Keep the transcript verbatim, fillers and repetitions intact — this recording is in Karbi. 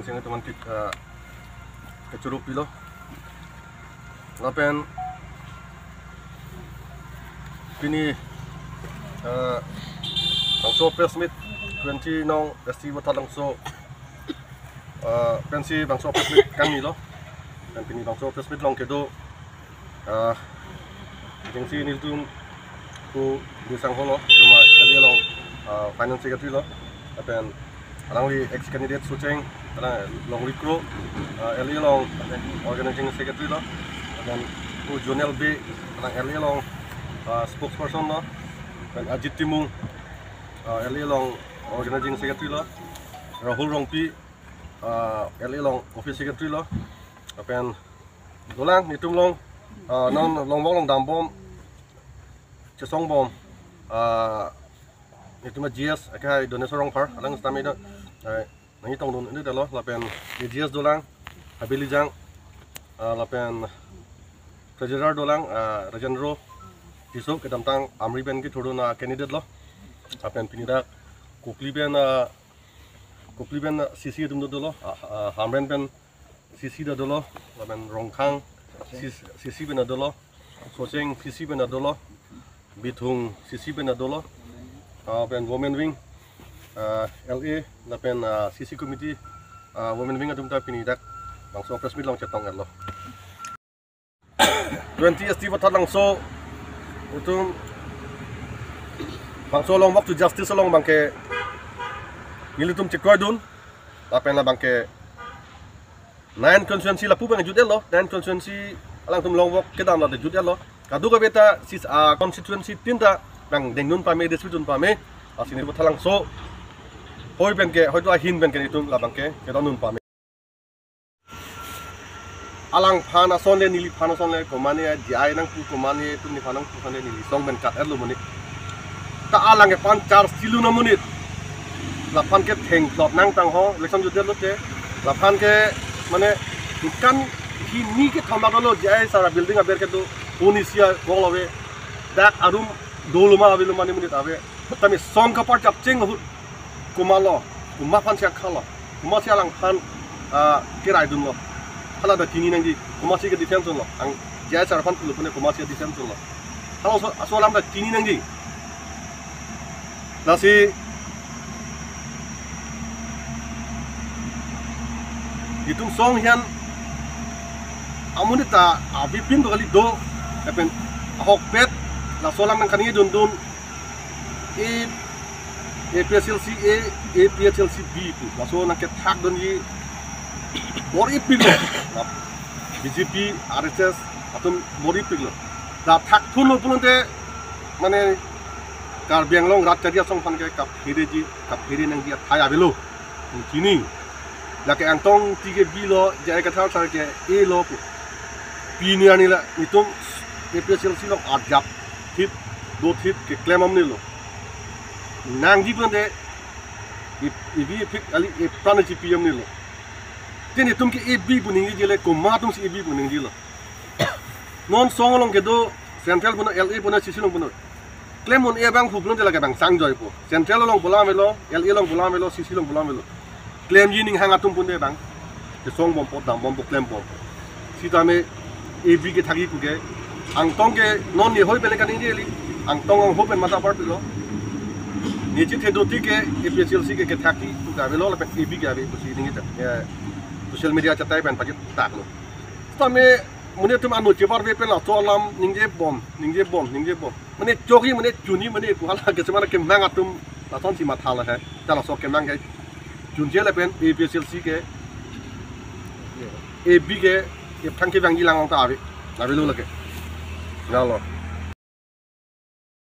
Sing teman kit, eh, kechuru pilo. Lapen pini, eh, bangso press meet twenty nong S T Voithalangso, eh, pensi bangso press meet kangni lo. Dan pini bangso press meet along kedo, eh, jengsi nelitum pu Bisang Holo, cuma L A along, eh, finance secretary lo. Lapen alangli ex candidate Socheng, alang Longri Kro, eh, L A along organizing secretary lo. Lapen pu Jonel Bey, alang L A along, eh, spokesperson lo. Lapen Ajit Timung, eh, L A along organizing secretary lo. Rahul Rongpi, eh, L A along office secretary lo. Lapen dolang nelitum along, eh, non longvok along dambom, chesongbom, eh, nelitum a-G S, akhai Doneswar Rongphar, alang sitame do, eh, nangketongdun ilidet lo, lapen A-G S dolang, Habeli Jang, eh, lapen treasurer dolang, eh, Rajendro Tisso, kedamtang Amri pen kethurdun a-candidate lo, lapen pini dak Kokli pen, eh, Kokli pen, eh, C C atum do dolo, ah, ah, Hamren pen C C ta dolo, lapen Rongkhang C C, C C pen ta dolo, Socheng C C pen ta dolo, Bithung C C pen ta dolo, ah, lapen Women Wing, ah, L A, lapen, ah, C C committee, ah, Women Wing atum ta pini dak bangso press meet along chetong-etlo. Twenty S T Voithalangso, itum bangso longvok to justice along abangke nelitum chekroidun, lapen labangke nine constituency lapu abang jut-etlo, nine constituency alangtum longvok kedam la jut-etlo. Kadokave ta sis a constituency tin ta abang dengdun pame, dispute dun pame, lasi neli Voithalangso hoi pen ke, hoi to ahin pen ke nelitum labangke kedondun pame. Alangphan ason le, neliphan ason le, komane J I nangpu, komane itum neliphan nangpu ason le neli song pen kat-etlo muni. Ta alang ke pan charge tilun amonit. Laphan ke thengthlot nangtang ho, election jutdet lote. Laphan ke mane dukan hini kethom bak dolo, J I sar a-building aber kedo, poni sia bong lo ave. Dak arum dolo ma ave lo mane monit ave. Tame song kapar chapcheng ahut. Komatlo, komat aphan si akhalo, komat si alangphan, ah, keraidunlo. Hala ta chini nangji, komat si ke-defense dunlo. Ang J I sar aphan pulo pune komat si defense dunlo. Hala aso, aso alam ta chini nangji. Lasi itum song hian amonit ta abipin to kali do, lapen ahokpet laso alam nangkaningje dundun. A, APHLC A, APHLC B pu. Laso nangkethakdunji bor-ipiklo. BJP, RSS atum bor-ipiklo. Dak thakthunlo pulote mane Karbi Anglong rat chari asong aphan ke kaphereji, kaphere nangji athai avelo. Chini. Lake Angtong Ingti ke B lo, J I Kathar sar ke A lo pu. Pini arni la itum APHLC along arjap thip, dothip keklem amnilo. Nangji pulote, i, ibi iphik kali ipran chipi amnilo. Tin itum ke A B pu ningje le, komat atum si A B pu ningjelo. Non song along kedo, central punon, L A punon, C C along punon. Klem un-e abang pu pulote lake bang sangjoipo. Central along pu alam avelo, L A along pu alam avelo, C C along pu alam avelo. Klemji ning hang atum pune bang. Kesongbompo, dambompo, klembompo. Sitame A B kethakji puke. Angtong ke non ne hoi pen kaningje kali. Angtong anghoi pen matha parpiklo. Ne chithedunde ke APHLC ke kethakji pu ke avelo lapen A B ke ave pusi ningje ta. Ya, social media chatai pen pachethaklo. Sitame monit atum anu cheparve pen laso alam ningjebom, ningjebom, ningjebom. Mane chokji, mane chunji, mane ko hala kesemana kemang atum lasonsi matha lahai. Ta laso kemang ke chunje lapen APHLC ke, A B ke, ephan kevangji lang ta ave, avelo lake. Lalo.